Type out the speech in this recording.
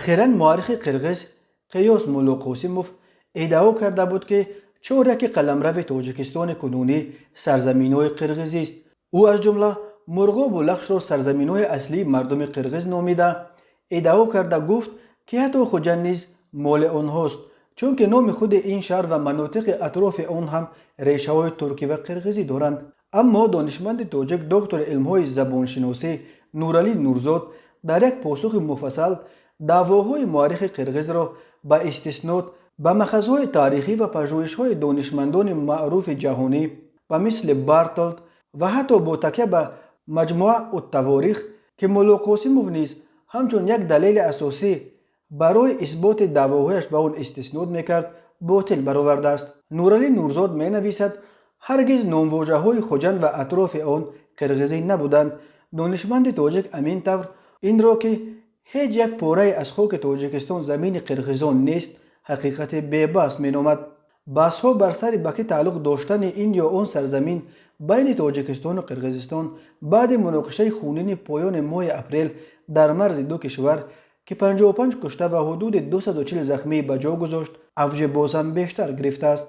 Ахиран муаррихи қирғиз Қиёс Муллоқосимов иддао карда буд, ки чоряки қаламрави Тоҷикистони кунунӣ сарзаминҳои қирғизист. Ӯ аз ҷумла Мурғобу Лахшро сарзаминҳои аслии мардуми қирғиз номида, иддао карда гуфт, ки ҳатто Хуҷанд низ моли онҳост, чунки номи худи ин шаҳр ва манотиқи атрофи он ҳам решаҳои туркӣ ва қирғизӣ доранд. Аммо донишманди тоҷик, доктори илмҳои забоншиносӣ Нуралӣ Нурзод дар як посухи муфассал даъвоҳои муаррихи қирғизро ба истиснод ба махазҳои таърихӣ ва пажӯҳишҳои донишмандони маъруфи ҷаҳонӣ ба мисли Бартолд ва ҳатто бо такя ба Маҷмуа ут-Таворих, ки Муллоқосимов низ ҳамчун як далели асосӣ барои исботи даъвоҳояш ба он истиснод мекард, ботил баровардааст. Нуралӣ Нурзод менависад: ҳаргиз номвожаҳои Хуҷанд ва атрофи он қирғизӣ набуданд. Донишманди тоҷик амин тавр инро, ки ҳеҷ як порае аз хоки Тоҷикистон замини қирғизон нест, ҳақиқати бебаҳс меномад. Баҳсҳо бар сари ба кӣ тааллуқ доштани ин ё он сарзамин байни Тоҷикистону Қирғизистон баъди муноқишаи хунини поёни моҳи апрел дар марзи ду кишвар, ки 55 кушта ва ҳудуди 240 захмӣ ба ҷо гузошт, авҷи бозам бештар гирифтааст.